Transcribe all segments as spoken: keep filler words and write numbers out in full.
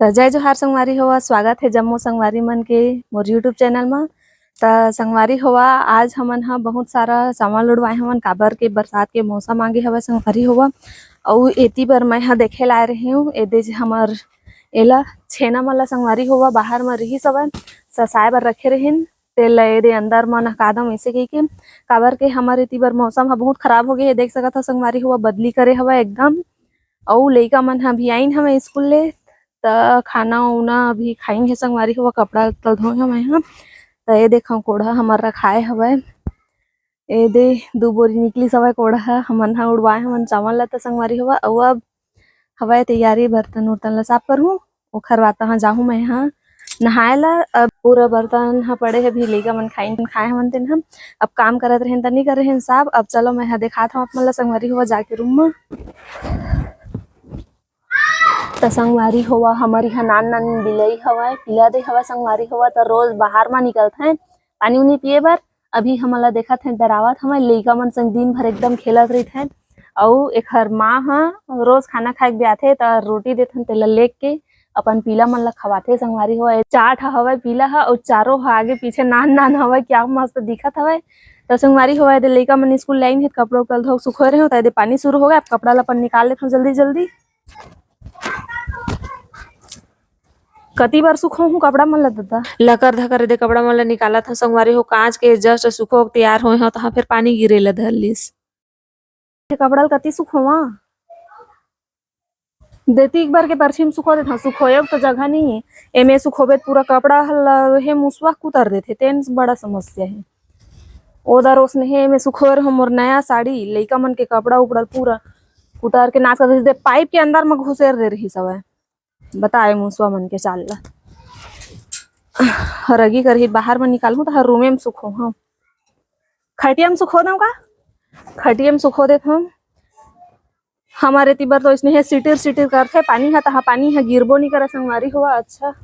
त जय जोहार संगवारी होवा, स्वागत हे जम्मो संगवारी मन के मोर YouTube चैनल म। त संगवारी होवा, आज हमन ह बहुत सारा चावल उड़वाए हवन, काबर के बरसात के मौसम आगे हवय संगवारी होवा। अउ एती बर मैं ह देखे लाए रहे हूँ, एदे जे हमर एला छेना मन ला संगवारी होवा बाहर म रिहिस हवय, ससाए बर रखे रहिन, तेला एदे अंदर म नहका दम ऐसे कहिके, काबर के हमर एती बर मौसम ह बहुत खराब हो गे हे। देख सकत ह संगवारी होवा, बदली करे हवय एकदम। अउ लइका मन ह अभी आइन हवय स्कूल ले, त खाना उना अभी खाइन हे संगवारी हो, कपड़ा ल धोए हवय ह। त ये देखव, कोढ़ा हमर रखाए हवय, ए दे दू बोरी निकलिस हवय कोढ़ा, हमन ह उड़वाए हवन चावल ल। त संगवारी हो, अउ अब हवय तैयारी, बर्तन उर्तन ल साफ करहूँ, ओखर बाद तहाँ जाहूँ मैं ह नहाए ला। अब पूरा बर्तन ह पड़े हे, अभी लइका मन खाइन, खाए हवन तेन ह। अब काम करत रहेन त नइ करे रहेन साफ। अब चलो मैं ह देखात हव आप मन ला संगवारी हो जाके रूम म। त संगवारी होवा, हमर इहाँ नान नान बिलई हवय, पिला दे हवय संगवारी होवा, त रोज बाहर म निकलथें पानी उनी पिए बर। अभी हमन ला देखत हें, डरावत हवय, लइका मन संग दिन भर एकदम खेलत रहिथे। अउ एखर माँ ह रोज खाना खाए के आथे, त रोटी देथन, तेला लेग के अपन पीला मन ला खवाथे संगवारी होवा। चार ठा हवय पीला ह, अउ चारों ह आगे पीछे नान नान हवय, क्या मस्त दिखत हवय। त संगवारी होवा, एदे लइका मन स्कूल लाइन हे, कपड़ा उपड़ा धो के सुखोए रहे हो, त एदे पानी शुरू हो गया। अब कपड़ा ला अपन निकाल लेथन जल्दी जल्दी। कति बार सुखोहूँ कपड़ा मन ला ददा? लकर धकर एदे कपड़ा मन ला निकालत हव संगवारी हो, कांच के just सुखो के तैयार होए हव, तहाँ फेर पानी गिरे ला धर लिस। ये कपड़ा ल कति सुखोवा? देती एक बार के परछी म सुखो देथव, सुखोए के तो जगह नहीं हे। एमे सुखोबे त पूरा कपड़ा हल हे मुसवा कुतर देथे, तेन बड़ा समस्या हे। ओदर ओसने हे, एमे सुखोए रहो मोर नया साड़ी, लइका मन के कपड़ा उपड़ा ल पूरा कुतर के नाश कर देथे, पाइप के अंदर म घुसेर दे रहिस हवय। बताए मुसवा मन के चाल ला। हरगी करही बाहर म निकालहूँ त हर रूमे म सुखो हव। खटिया म सुखो दव का? खटिया म सुखो देत हव। हमर एती बर तो इसने हे सिटिर सिटिर करथे, पानी ह तहाँ पानी ह गिरबो नइ करे संगवारी होवा। अच्छा।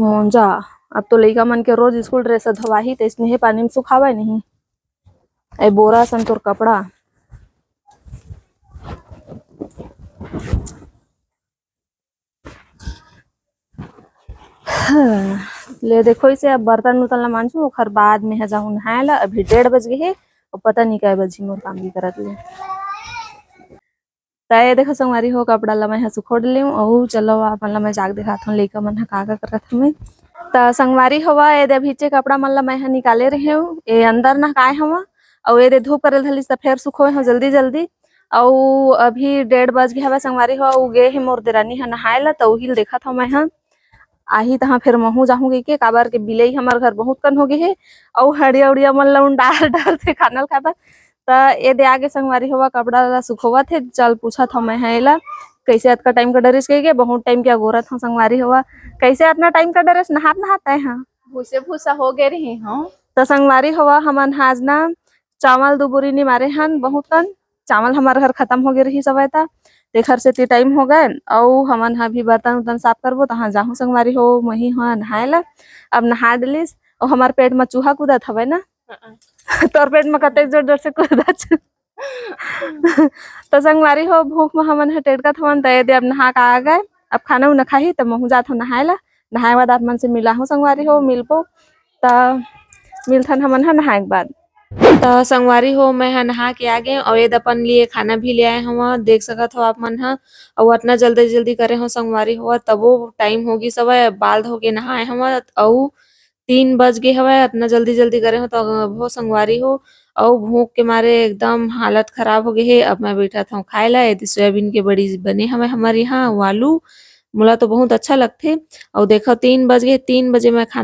मोंजा, अब तो लइका मन के रोज स्कूल ड्रेस धोवाही, त इसने हे पानी म सुखावय नहीं। ए बोरा सन तोर कपड़ा। हाँ, ले देखो इसे, अब बर्तन उर्तन ला मांजू, ओखर बाद में ह जाहूँ नहाए ला। अभी डेढ़ बज गे हे, अउ पता नहीं काय बजी मोर काम भी करत ले। त ये देखो संगवारी हो, कपड़ा ला मैं ह सुखोड़ लेव, अउ चलो आप मन ला मैं जाके दिखात हूँ लइका मन ह का का करत हवे। त संगवारी होवा, ये दे अभी चे कपड़ा मन ला मैं ह निकाले रहे हूँ, ये अंदर नहकाए हवा, अउ ये दे धूप करे धलिस त फेर सुखोए हूँ जल्दी जल्दी। अउ अभी डेढ़ बज गे हवय संगवारी हो, अउ गे हे मोर देरानी ह नहाए ला, त उही ल देखत हव मैं ह। आही तहाँ फेर महूँ जाहूँ कहिके, काबर के बिलई हमर घर बहुत कन हो गे हे, अउ हड़िया उड़िया मन ल उंडार डारथे खाना ल खाए बर। त ए दे आगे संगवारी होवा, कपड़ा ला सुखोवत हे, चल पूछत हव मैं ह एला, कइसे अतका टाइम का डरिस कहिके, बहुत टाइम के अगोरत हव संगवारी होवा। कइसे अतना टाइम का डरेस नहात नहात तैं ह? भूसे भूसा हो गे रही हूँ। त संगवारी होवा, हमन ह आज ना चावल दू बोरी निमारे हन, बहुत कन चावल हमर घर खतम हो गे रहिस हवय त, तेखर सेती टाइम हो गए। अउ हमन ह अभी बर्तन उर्तन साफ करबो, तहाँ जाहूँ संगवारी हो, मही ह नहाए ला। अब नहा डलिस, अउ हमर पेट म चूहा कूदत हवय ना, हाँ। तोर पेट म कतेक जोर जोर से कूदत। त संगवारी हो, भूख म हमन ह टेड़कत हवन, त ये दे अब नहा के आ गए, अब खाना उना खाही, त महूँ जात हव नहाए ला। नहाए बाद आप मन से मिलाहूँ संगवारी हो, मिलबो। त मिलथन हमन ह नहाए के बाद। त संगवारी हो, मैं ह नहा के आ गेंव अउ एदे अपन लिए खाना भी ले आए हव। देख सकत हव आप मन ह, अउ अतना जल्दी जल्दी करे हव संगवारी हो, तबो टाइम हो गिस हवय, बाल धो के नहाए हव अउ तीन बज गे हवय। अतना जल्दी जल्दी करे हव त हो संगवारी हो, अउ भूख के मारे एकदम हालत खराब हो गे हे। अब मैं बैठत हव खाए ला। एदे सोयाबीन के बड़ी बने हवय हमर यहाँ, अउ आलू, मोला तो बहुत अच्छा लगथे। अउ देखव तीन बज गे, तीन बजे मैं खाना